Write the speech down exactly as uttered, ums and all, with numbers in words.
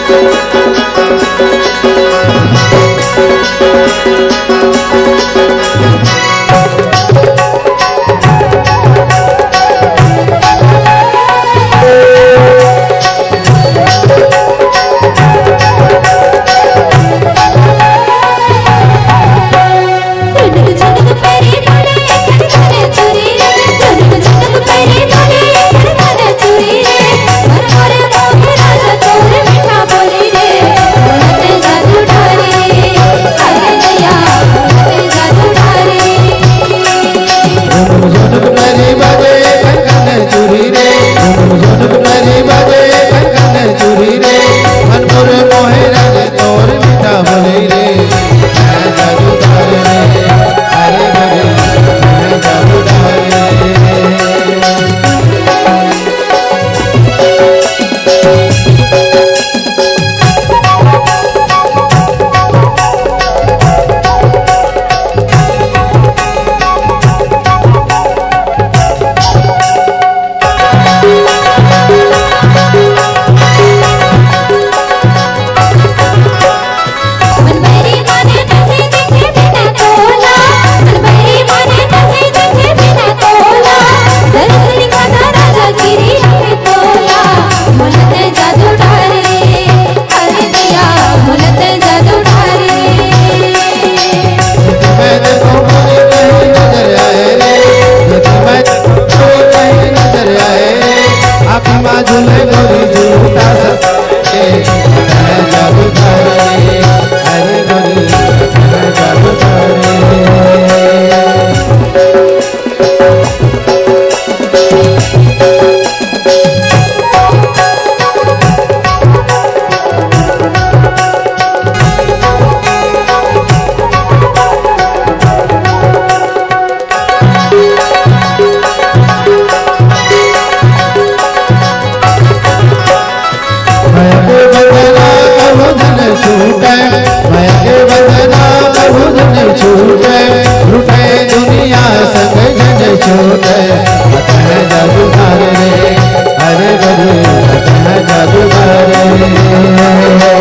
झुनुक झुनुक तरी बजे कनकन चूड़ी रे, झुनुक झुनुक तरी बजे कनकन चूड़ी रे, मन मोर मोहे रानी तोर मीठा बोली रे, मैं जादूगर रे, अरे गोरी, मैं जादूगर रे। मया के बंधना कभू झन छूटे, मया के बंधना कभू झन छूटे, लूटे दुनिया संग झन छूटे। अतः जादूगर रे, अरे गोरी, अतः जादूगर रे।